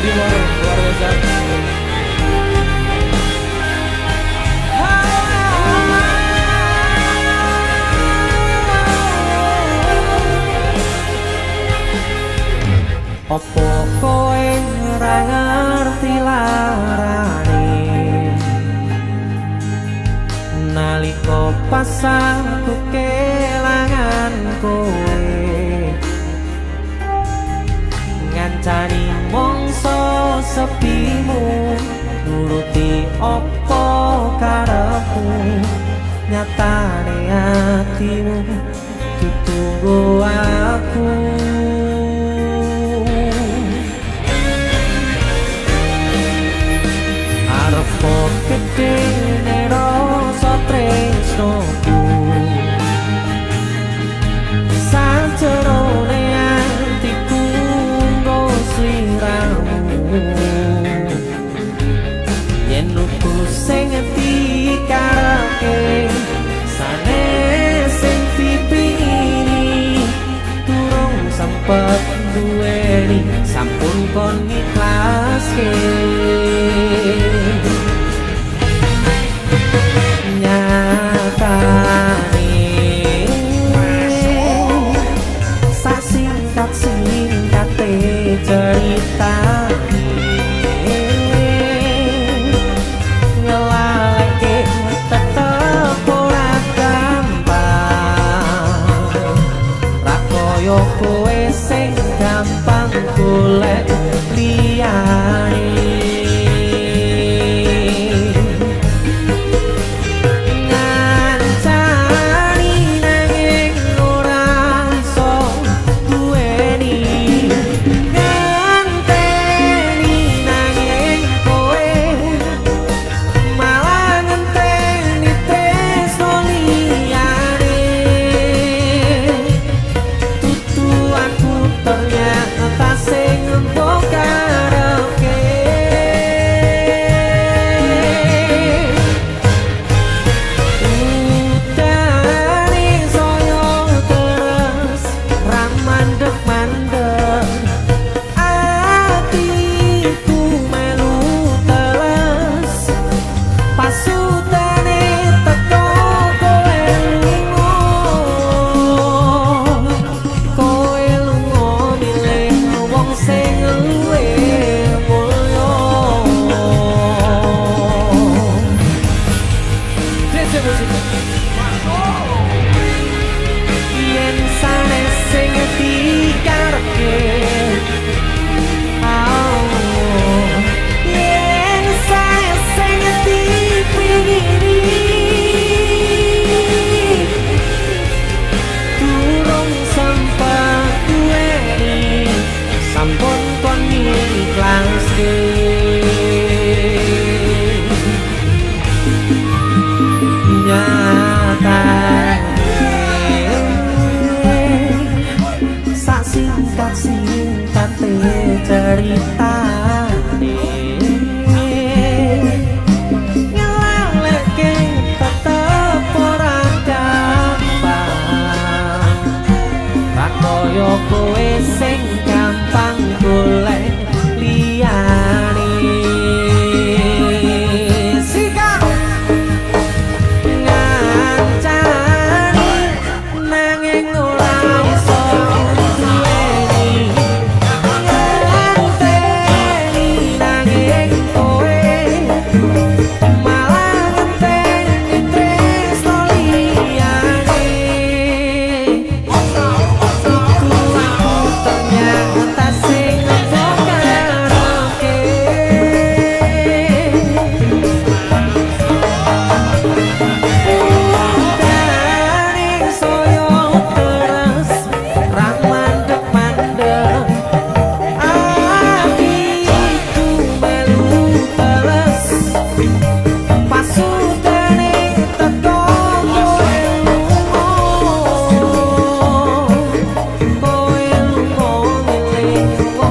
Adimoro, luar biasa. Opo kowe ora ngerti larane nalika pas aku kelangan kowe, ngancani mongso sepimu, nuruti opo karepmu, nyatane atimu ditunggu aku. Arep gedene rasa tresnoku, sajerone atiku nggo sliramu, yen nuku sing dikarepke sanes sing dipingini, durung sempet duweni sampun kon ngiklaske. Nyatane sak singkat singkate ceritane, ngelaleke tetep ora gampang, ra kaya kowe sing gampang golek liyane. Ngancani nanging ora iso duweni, ngenteni nanging kowe malah ngenteni tresno liyane. Dudu aku ternyata sing mbok karepke. Udane saya terus ra mandek-mandek, atiku melu teles, pasutane teko kowe lunga, kowe lunga milih wong sing luwih mulya. DC Musik. Yen sanes sing dikarepke, oh, yen sanes sing dipingini, durung sempet duweni sampun kon ngiklaske. Nyatane sak singkat singkate ceritane, ngelaleke tetep ora gampang, ra kaya kowe sing gampang golek liyane. Sikap ngancani nanging ora iso duweni, ngenteni nanging kowe malah ngenteni tresno liyane. Dudu aku ternyata sing mbok karepke. Udane saya terus ra mandek-mandek, atiku melu teles, pasutane teko kowe lunga, kowe lunga milih wong